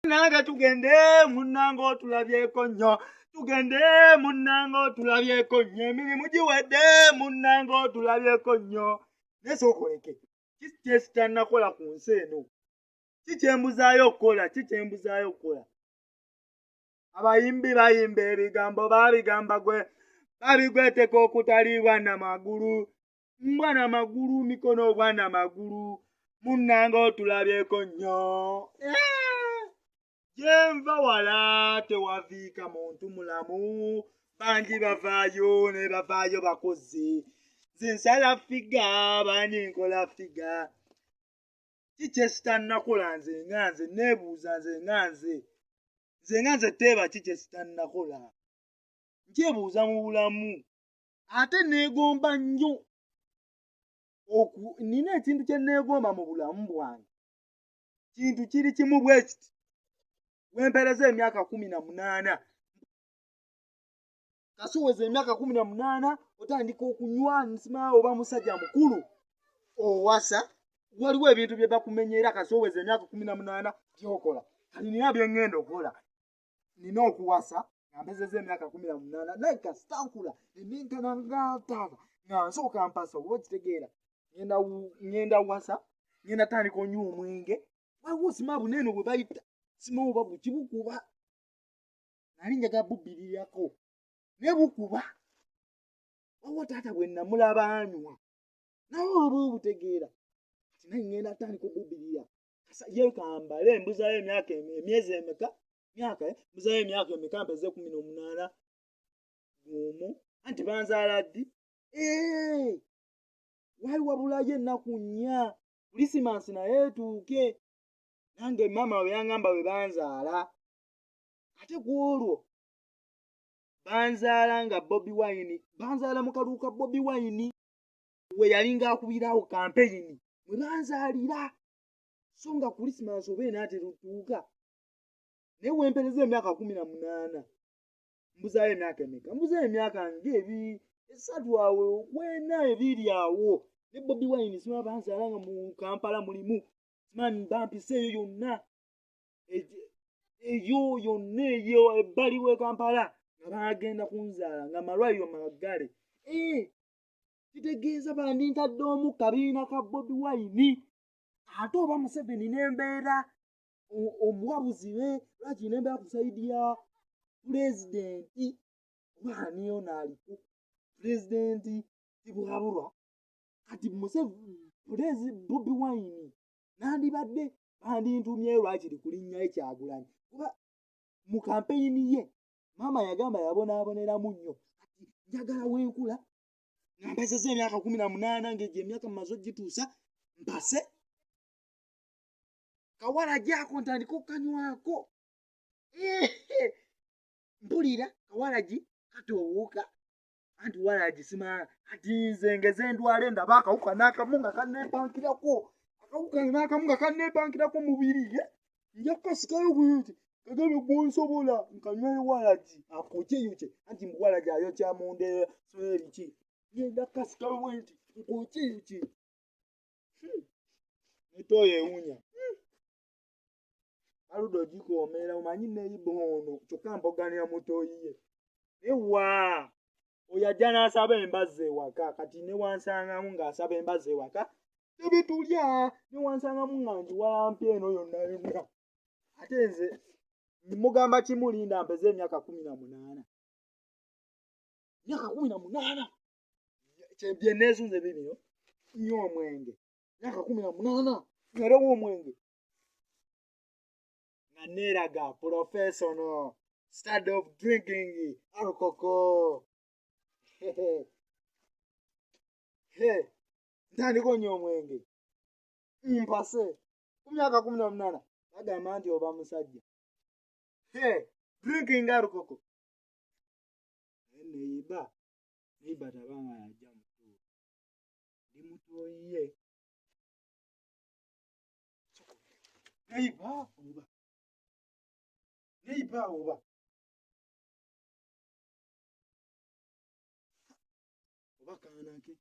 Nange tugende munnange otulabyeko nnyo, tugende munnange otulabyeko nnyo, emirimu giwedde munnange otulabyeko nnyo. Naye sooka oleke, ki kyesitannakola ku nsi eno? Ki kyembuzaayo okukola? Ki kyembuzaayo okukola? Abayimbi bayimba ebigambo babigamba gwe babigweteka okutali bwana magulu mbwana magulu mikono bwana magulu munnange otulabyeko nnyo. Gyenva wala tewaviika muntu mulamu, bangi bavaayo ne bavaayo bakozi, nze nsala figa bangi nkola figa. Ki kyesitannakola nze nga nze neebuuza nze nga nze nze nga nze teeba ki kyesitannakola nkyebuuza mu bulamu ate neegomba nnyo oku nina ekintu kye neegomba mu bulamu bwange kintu kiri kimu bwe kiti wempereza emyaka 18 kasuweza emyaka 18 otandika okunywa nsima oba musajja mukulu owasa waliwo ebintu bye bakumenyera kasuweza emyaka 18 byokola kati nina bye ŋŋenda okukola nina okuwasa nga mpezeza emyaka 18 naye kasita nkula nenenkana nga taata nga nsooka mpasa oba okitegeera ŋŋenda wasa ŋŋenda tandika onywa omwenge waliwo sima buneeno bwe bayita sima oba buki bukuba nali njagala bubbirirako naye bukuba waliwo taata bwe namulaba anywa naye olwoba obutegeera kati naye ŋŋenda tandika obubbirira ye kambale mbuzayo emyaka emyezi emeka myaka eh, mbuzayo emyaka emeka mpeze 18 gumu anti banzaala ddi wali wabulayo ennaku nnya kulisimansi naye etuuke nange maama we yangamba bwe banzaala ate ku olwo banzaala nga Bobi Wine banzaala mu kalulu ka Bobi Wine we yalinga akubirawo kampeyini mwe banzaalira so nga kulisimansi oba enaatera otuuka naye wempereza emyaka 18 mbuzaayo emyaka emeka mbuzaayo emyaka ng'ebi esatu awo kwena ebiri awo ne Bobi Wine sima banzaala nga mu Kampala mulimu sima bampisa eyo yonna eyo yonna eyo ebbali w'e Kampala nga bagenda kunzaala nga malwaliro maggale kitegeeza bandintadde omu kabiina ka Bobi Wine ate oba Museveni n'embeera omuwabuzi we lwaki nembeera ku sayidi ya pulezidenti oba ani ono aliko pulezidenti Tibuhaburwa kati Museveni Bobi Wine nandibadde bandintumyeyo lwakiri kulinnyayo Kyagulanyi kuba mu kampeyini ye maama yagamba yabonaaboneramu nnyo kati njagala wenkula nga mpezezza emyaka 18 ng'egyo emyaka mmaze ogituusa mpase kawala gyako ntandika okukanywako mpulira kawalagi katowuka anti walagi sima kati nze ngeze ndwala endaba akawuka n'akamu nga kanepankirako akawuka n'akamu nga kanepankirako mubiri nja kukasikayo bwenti kagabe gwonsobola nkanywayo walagi akokyeyokye anti mbu walagi ayokya munda ebiki ngenda kukasikayo bwenti nkokyeyokye netoyo ewunya aluda ogikoomera omanyi neyiba ono kyokka mpoganira mutoyi ye naye wa oyo ajja n'asaba embazzi ewaka kati ne wansangamu ng'asaba embazzi ewaka tebitulya ne wansangamu nga ngiwalampi eno yonna yonna ate nze mugamba kimulinda mpeze emyaka 18 myaka 18 bye neesunze bibino nywa omwenge myaka 18 nywerewo omwenge nga neeraga professional start of drinking alcohol ntandika onywa omwenge mpase ku myaka 18 bagamba nti oba musajja drinking alcohol neyiba neyiba tabanga yajja mutuulo ndi mutoyi ye neyiba oba neyiba oba oba kaanake